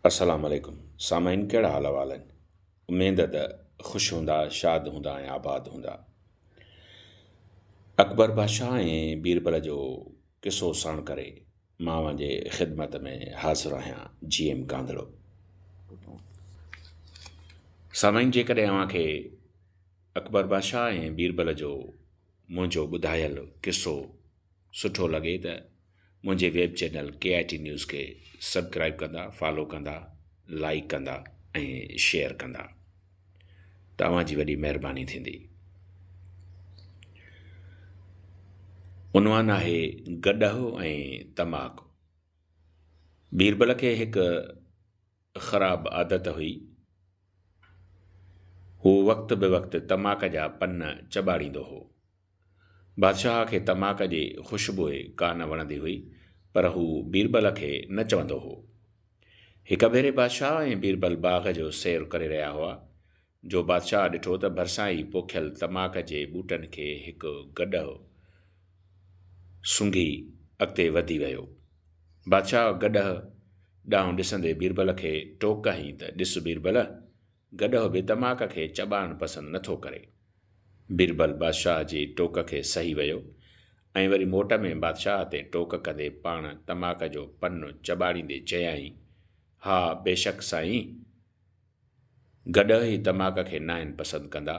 السلام عليڪم سامعين ڪهڙا حال احوال آهن اميد ته خوش هوندا شاد هوندا ۽ آباد هوندا اڪبر بادشاهه ۽ بيربل جو قصو ساڻ ڪري مان اوهان جي خدمت ۾ حاضر آهيان جي ايم ڪانڌڙو سامعين جيڪڏهن اوهان کي اڪبر بادشاهه ۽ بيربل جو منهنجو ٻڌايل قصو سٺو لڳي ته منهنجي web channel K I T news کي سبڪرائب ڪندا، فالو ڪندا، لائيڪ ڪندا ۽ شيئر ڪندا ته اوهان جي وڏي مهرباني ٿيندي. عنوان آهي گڏهه ۽ تماڪ. بيربل کي هڪ خراب عادت هئي. هو وقت به وقت تماڪ جا پن چٻاڙيندو هو. بادشاهه کي تماڪ جي خوشبوء ڪا نه وڻندي هئي، پر هو بيربل کي نه چوندو هو. هڪ ڀيري بادشاهه ۽ بيربل باغ جو سير ڪري رهيا هئا، جو بادشاهه ڏٺو ته ڀرسان ئي پوکيل تماڪ جي ٻوٽن کي هڪ گڏهه سونگهي اڳتي وڌي ويو. بادشاهه گڏهه ڏانهن ڏسندي بيربل کي ٽوڪ هنئي ته ڏس بيربل! گڏهه به تماڪ کي چٻاڙڻ پسند نه ٿو ڪري. بيربل بادشاهه جي ٽوڪ کي سهي ويو ۽ وري موٽ ۾ بادشاهه تي ٽوڪ ڪندي پاڻ تماڪ جو پن چٻاڙيندي چيائين، ها بيشڪ سائين! گڏهه ئي تماڪ کي ناهن پسند ڪندا.